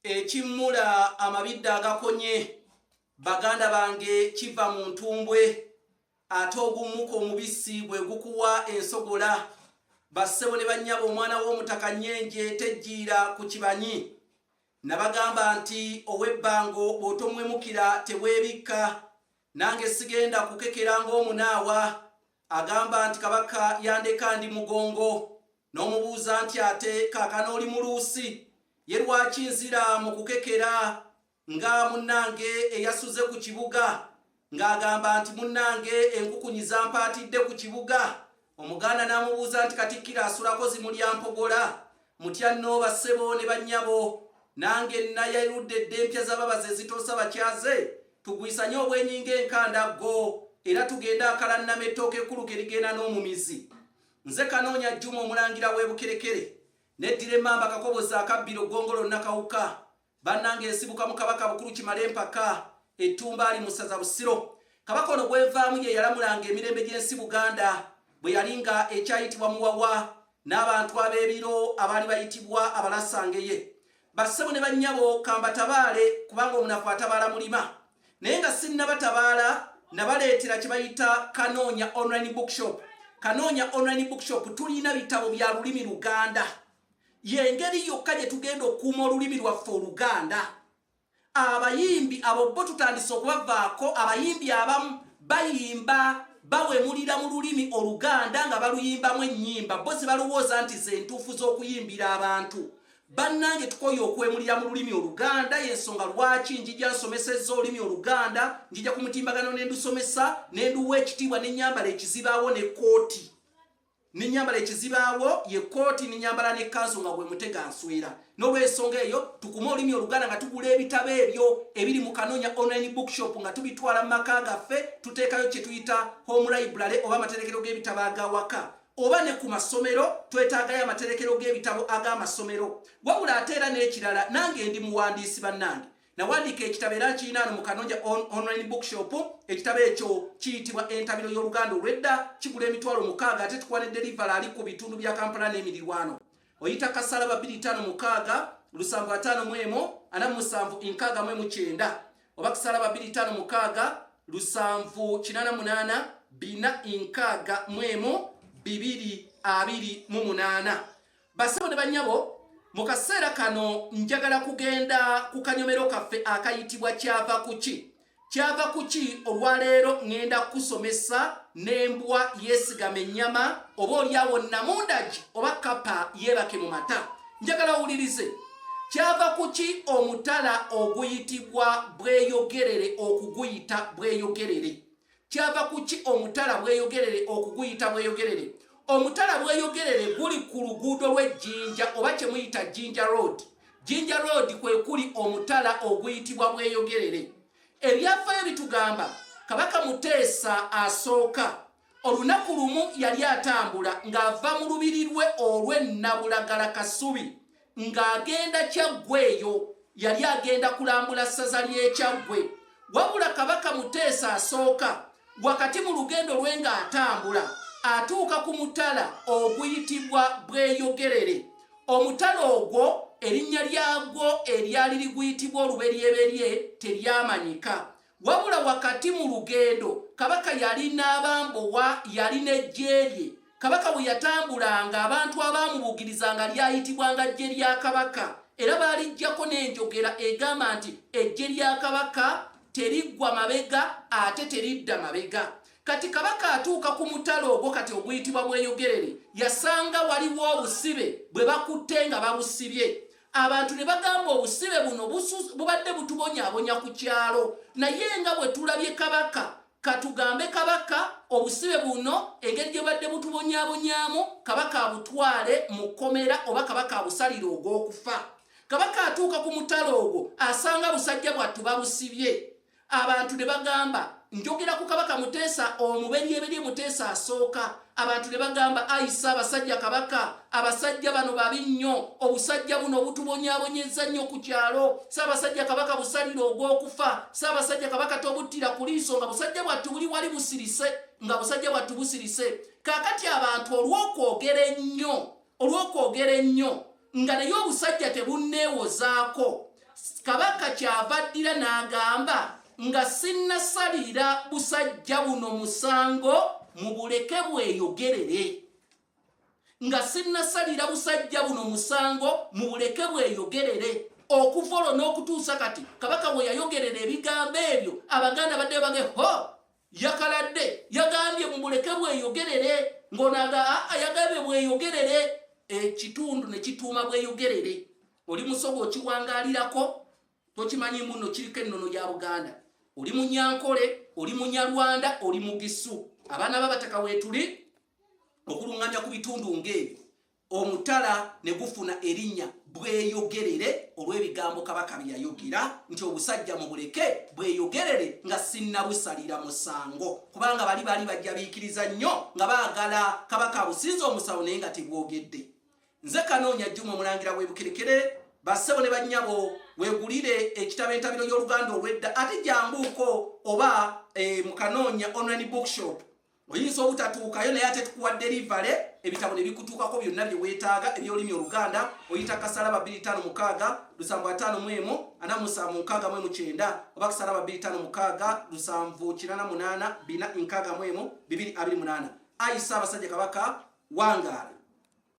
Ekimmula amabidde agakonye baganda bange kiva mu ntumbwe, ate ogummuka omubisi gwe gukuwa ensogola. Bassebo ne bannyabo, omwana w'omutaka Nnyenje tejjiira ku kibanyi. Nabagamba nti ow'ebbango bw'otomwemukira teweebikka. Nange sigenda kukekera ng'omunaawa agamba nti Kabaka yandeka ndi mugongo. N'omubuuza nti ate kaakano oli muluusi, ye lwaki nzira mu kukekera nga munnange eyasuze ku kibuga, ng'agamba nti munnange enkukunyi zampaatidde ku kibuga. Omuganda n'amubuuza nti Katikkiro asulako zimulya mpogola. Mutya nno bassebo ne bannyabo, nange nayaludde edda empya z'ababazi ezitoosa bakyaze. Tugwisanye obwenyi ng'enkandaggo, era tugende akalannama ettooka ekkulu ke ligenda n'omumizi. Nze Kanoonya Jjuma, omulangira w'eBukerekere, neddira emmamba Kakoboza akabbiro ggongolo Nakawuka. Bannange, ensibuka mu Kabaka Bukulu Kimala Empaka Ettumbaali mu ssaza Busiro. Kabaka ono gwenvaamu ye yalamulanga emirembe gy'ensi Buganda bwe yali nga ekyayitibwa Muwawa n'abantu ab'ebiro abaali bayitibwa Abalasangeye. Bassebo ne bannyabo, kambatabaale kubanga omunafu atabaala mulima. Naye nga sinnabatabaala, nabaleetera kye bayita Kanoonya Online Bookshop. Kanoonya Online Bookshop tulina bitabo bya lulimi Luganda. Yengeri yokka gye tugenda okukuuma olulimi lwaffe Oluganda. Abayimbi abo bo tutandise okubavaako. Abayimbi abamu bayimba bawemulira mu lulimi Oluganda nga baluyimbamu ennyimba bo zibalowooza nti zentuufu z'okuyimbira abantu. Bannange, tukoye okwemulira mu lulimi Oluganda. Yensonga lwaki njija nsomesezza olulimi Oluganda, njija ku mutimbagano nendusomesa, nenduwa ekitiibwa, nenyambala ekizibaawo ne kooti, nenyambala ekizibaawo ye kooti, nenyambala nekkanzu nga gwe mutega nswera. N'olwensonga eyo, tukume olulimi Oluganda nga tugula ebitabo ebyo ebiri mu Kanoonya Online Bookshop, nga tubitwala mu maka gaffe, tuteekayo kye tuyita home library oba amaterekero g'ebitabo agawaka, oba ne ku masomero twetaagayo amaterekero g'ebitabo ag'amasomero. Wabula ate era n'ekirala, nange ndi muwandiisi. Bannange, nawandiika ekitabo era nkirinaano mu Kanoonya Online Bookshop. Ekitabo ekyo kiyitibwa Entabiro y'Oluganda Olwedda, kigula 60,000, ate tukuwa ne delivery ali ku bitundu bya Kampala n'emirirwano. Oyita kasalaba 256 751 47 69 oba kasalaba 256 788 461 228. Basebo ne bannyabo, mu kaseera kano njagala kugenda ku kanyomero kaffe akayitibwa Kyava Kuki. Kyava Kuki olwaleero ŋŋenda kusomesa n'embwa yeesigama ennyama, oba oliawo namundagi oba kapa yeebake mu mata. Njagala owulirize. Kyava kuki omutala oguyitibwa Bweyogerere okuguyita Bweyogerere? Kyava kuki omutala Bweyogerere okuguyita Bweyogerere? Omutala Bweyogerere guli ku luguudo lw'Ejjinja oba kye muyita Jinja Road. Jinja Road kwe kuli omutala oguyitibwa Bweyogerere. Ebyafaayo bitugamba Kabaka Muteesa Asooka olunaku lumu yali atambula ng'ava mu lubiri lwe olw'Ennabulagala Kasubi ng'agenda Kyaggwe. Eyo yali agenda kulambula ssaza ly'Ekyaggwe. Wabula Kabaka Muteesa Asooka wakati mu lugendo lwe ng'atambula atuuka ku mutala oguyitibwa Bweyogerere. Omutala ogwo erinnya lyagwo eryali liguyitibwa oluberyeberye teryamanyika. Wabula wakati mu lugendo Kabaka yali n'abambowa, yali n'eggye lye. Kabaka bwe yatambulanga, abantu abaamubuugirizanga lyayitibwanga ggye lya Kabaka, era baalijjako n'enjogera egamba nti eggye lya Kabaka teriggwa mabega ate teridda mabega. Kati Kabaka atuuka ku mutala ogwo kati oguyitibwa Bweyogerere, yasanga waliwo obusibe bwe bakutte nga babusibye. Abantu ne bagamba, obusibe buno bubadde butubonyaabonya ku kyalo, naye nga bwe tulabye Kabaka, katugambe Kabaka obusibe buno engeri gye bubadde butubonyaabonyaamu, Kabaka abutwale mu kkomera oba Kabaka abusalire ogw'okufa. Kabaka atuuka ku mutala ogwo, asanga busajja bwattu babusibye. Abantu ne bagamba, njogera ku Kabaka Muteesa Omuberyeberye, Muteesa Asooka, abantu ne bagamba, ayi Ssaabasajja Kabaka, abasajja bano babi nnyo, obusajja buno butubonyaabonyezza nnyo ku kyalo. Ssaabasajja Kabaka, busalire ogw'okufa. Ssaabasajja Kabaka, tobuttira ku liiso, nga busajja bwattu buli wali busirise, nga busajja bwattu busirise. Kaakati abantu olw'okwogera ennyo, olw'okwogera ennyo nga naye obusajja tebunneewozaako. Kabaka kyava addira n'agamba nga sinnasalira busajja buno musango, mubuleke bweyogerere. Nga sinnasalira busajja buno musango, mubuleke bweyogerere. Okuva olwo n'okutuusa kati, Kabaka bwe yayogerera ebigambo ebyo, Abaganda baddeyo bage ho yakaladde, yagambye mubuleke bweyogerere, ng'onaga aa yagambye bweyogerere. Ekitundu ne kituuma Bweyogerere. Oli Musoga okiwangaalirako, tokimanyi muno kiriko ennono ya Buganda. Oli Munyankole, oli Munyarwanda, oli Mugisu, abaana b'abataka weetuli okuluŋŋamya ku bitundu ng'ebyo. Omutala ne gufuna erinnya Bweyogerere olw'ebigambo Kabaka bye yayogera nti obusajja mubuleke bweyogerere nga sinnabusalira musango, kubanga bali baali bajja biikiriza nnyo nga baagala Kabaka abusinze omusawo, naye nga tebwogedde. Nze Kanoonya Juma, omulangira w'Ebukerekere. Bassebo ne bannyabo, weegulire ekitabo Entabiro y'Oluganda Olwedda, ate janguuko oba mu Kanoonya Online Bookshop. Oyinza obutatuukayo, naye ate tukuwa delivery, ebitabo ne bikutuukako byonna bye weetaaga ebyolulimi Oluganda. Oyita kasalaba 256 751 4769 oba kasalaba 256 788 461 228. Ayi Ssaabasajja Kabaka, wangaala.